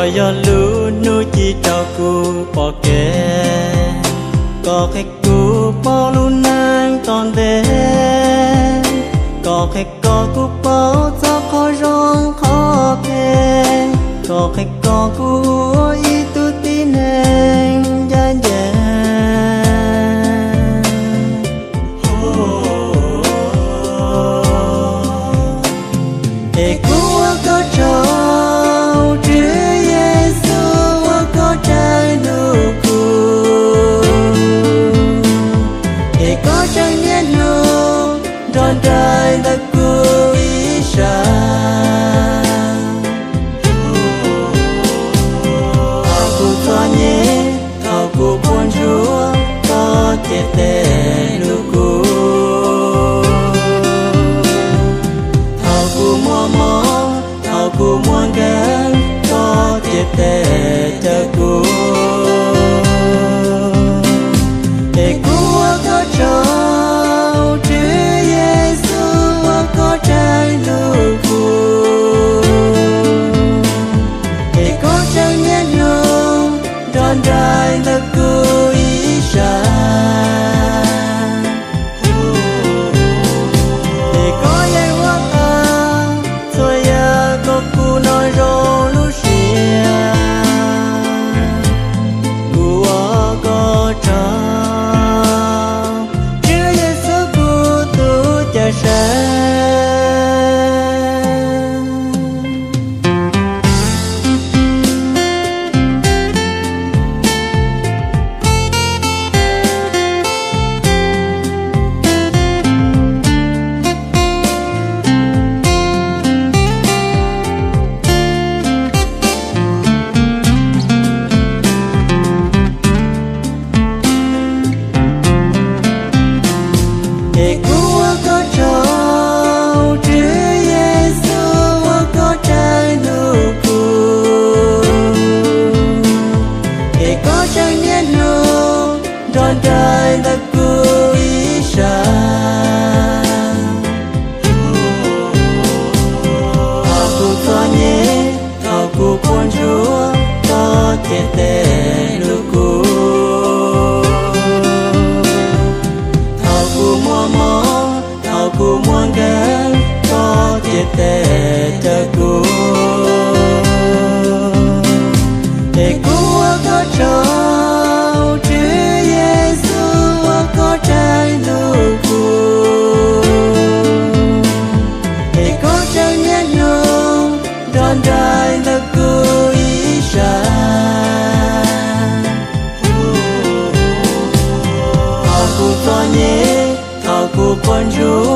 Yog lub hnub ci rau kuv pom kev, koj qhia kuv paub lub neej tom ntej, koj qhia kom kuv paub txog qhov zoo qhov phem, koj qhia kom kuv ua ib tug tib neeg ncaj ncees. Es kuv ua koj tsaug, Tswv Yexus, ua koj tsaug hlub kuv, es koj tseem niaj hnub nrog nraim ntawm kuv ib sab. Thaum kuv txom nyem, thaum kuv quaj ntsuag, koj ciam teb hlub kuv. Thaum kuv muaj mob, thaum kuv muaj nkeeg, koj ciam teb caw kuv. Es kuv ua koj tsaug, Tswv Yexus, ua koj tsaug hlub kuv, es koj tseem niaj hnub nrog nraim ntawm kuv ib sab. Es koj yeej ua tau txhua yam kom kuv noj zoo lub siab. Kuv ua koj tsaug, Tswv Yexus, kuv tus cawm seej. Es kuv ua koj tsaug, Tswv Yexus, ua koj tsaug hlub kuv, es koj tseem niaj hnub nrog nraim ntawm kuv ib sab. Thaum kuv txom nyem, thaum kuv quaj ntsuag, koj ciam teb hlub kuv. Thaum kuv muaj mob, thaum kuv muaj nkeeg, koj ciam teb caw kuv. Es kuv ua koj tsaug, Tswv Yexus, ua koj tsaug hlub kuv, es koj tseem niaj hnub nrog nraim ntawm kuv ib sab. Thaum kuv txom nyem, thaum kuv quaj ntsuag,